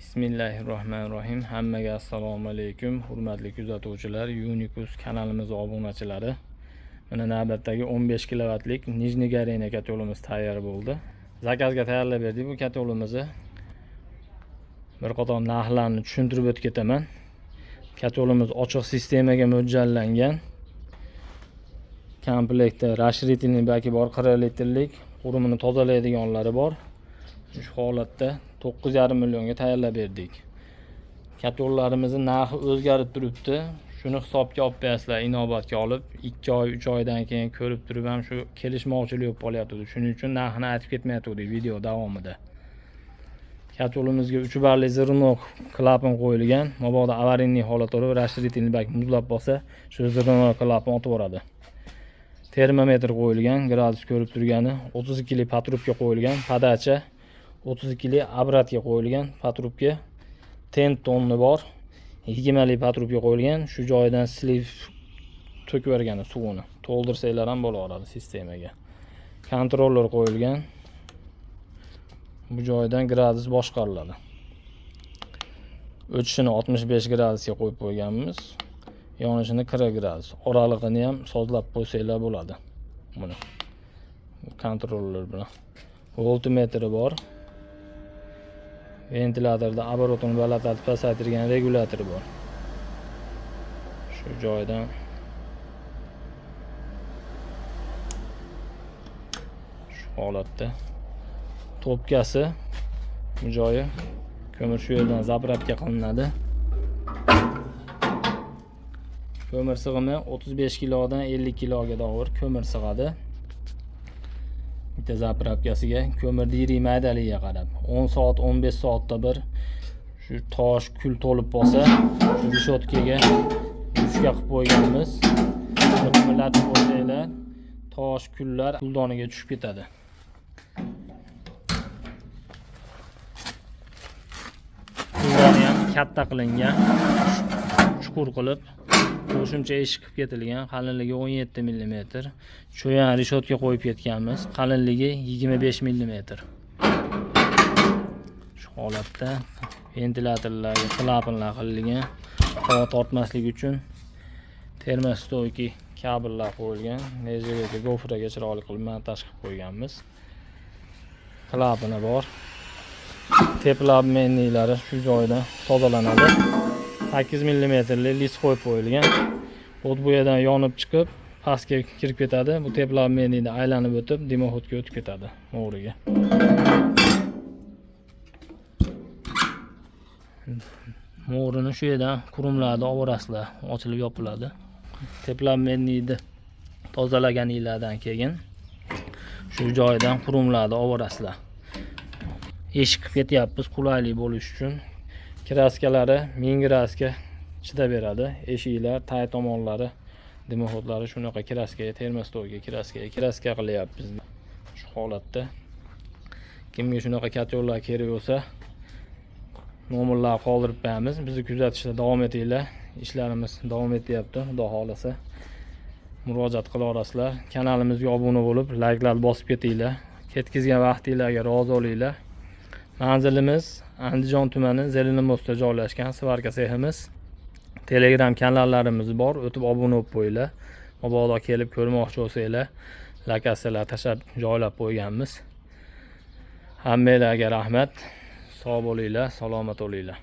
Bismillahirrohmanirrohim. Hammaga assalomu alaykum. Hurmatli kuzatuvchilar, Unikus kanalimiz obunachilari. Mana navbatdagi 15 kilovatlik Нижний Горение котёл imiz tayyor bo'ldi. Zakazga tayyorlab berdik bu котёл imizni. Bir qator narxlarni tushuntirib o'tib ketaman. Котёл imiz ochiq sistemaga mo'ljallangan. Komplektda расширительный baki bor, 40 litrlik, qurumini tozalaydiganlari bor. Shu holatda 9,5 millionga tayyorlab berdik. Котёл larimizni narxi o'zgarib turibdi. Shuni hisobga olib qo'yasizlar, inobatga olib, 2 oy, 3 oydan keyin ko'rib turib ham shu kelishmovchilik bo'lib qolyapti. Shuning uchun narxini aytib ketmayotgandik video davomida. Котёл imizga 3 barli зерно klapan qo'yilgan. Mabodo аварийный holat bo'lib, расширительный bak muzlab qolsa, shu зерно klapan otib yuboradi. Termometr qo'yilgan, gradus ko'rib turgani 32 lik патрубка qo'yilgan, подача 32 lik обратка qo'yilgan, патрубка ten tonni bor. 20 lik патрубка qo'yilgan, shu joyidan слив to'kib yuborgani suvini. To'ldirsanglar ham bo'laveradi sistemaga. Kontroller qo'yilgan. Bu joydan gradus boshqariladi. O'chishini 65 gradusga qo'yib qo'yganmiz. Yonishini 40 gradus. Oralig'ini ham sozlab qo'ysanglar bo'ladi. Buni kontroller bilan. Voltmetri bor. Ventilyatorda оборот ini balandlatib pasaytirgan regulyatori bor. Shu joydan shu holatda topkasi, bu joyi ko'mir shu yerdan заправка qilinadi. Ko'mir sig'imi 35 kilodan 50 kiloga dovur ko'mir sig'adi. Bitta заправка siga ko'mir diri maydaligiga qarab 10 soat, 15 soatda bir shu tosh kul to'lib qolsa, shu reshotkaga ruchka qilib qo'yganmiz. Shuni qimirlatib qo'ysanglar, tosh kullar kuldoniga tushib ketadi. Kuldoni ham katta qilingan, chuqur qilib qo'shimcha eshik qilib ketilgan, qalinligi 17 millimetr. Cho'yan reshotka qo'yib ketganmiz, qalinligi 25 millimetr. Shu holatda ventilyatorlarga klapanlar qilingan, havo tortmaslik uchun termostойкий kabellar qo'yilgan, нержавейка gofraga chiroyli qilib montaj qilib qo'yganmiz. Klapani bor. Теплообменник lari shu joyda tozalanadi. 8 millimetrli list qo'yib qo'yilgan. O't bu yerdan yonib chiqib pastga kirib ketadi. Bu теплообменник ni aylanib o'tib дымоход ga o'tib ketadi mo'riga. Mo'rini shu yerdan qurumlarni olib, ochilib yopiladi. Теплообменник ni tozalaganinglardan keyin shu joydan qurumlarni olib. Eshik qilib ketyapmiz qulaylik bo'lish uchun. Kraskalari 1000 gradusga chidab beradi. Eshiklar, tay tomonlari, дымоход lari shunaqa kraskaga, termostolga kraskaga kraska qilyapmiz. Shu holatda kimga shunaqa котёл lar kerak bo'lsa, nomerlar qoldirib qo'yamiz. Bizni kuzatishda davom etinglar. Ishlarimiz davom etyapti, Xudo xohlasa. Murojaat qila olasizlar. Kanalimizga obuna bo'lib, layklar bosib ketinglar. Ketkizgan vaqtinglarga rozi bo'linglar. Manzilimiz Andijon tumani Zelenомостda joylashgan svarka seximiz. Telegram kanallarimiz bor, o'tib obuna bo'lib qo'yinglar. Mabodo kelib ko'rmoqchi bo'lsanglar, lokatsiyalar tashlab joylab qo'yganmiz. Hammanglarga rahmat. Sog' bo'linglar, salomat bo'linglar.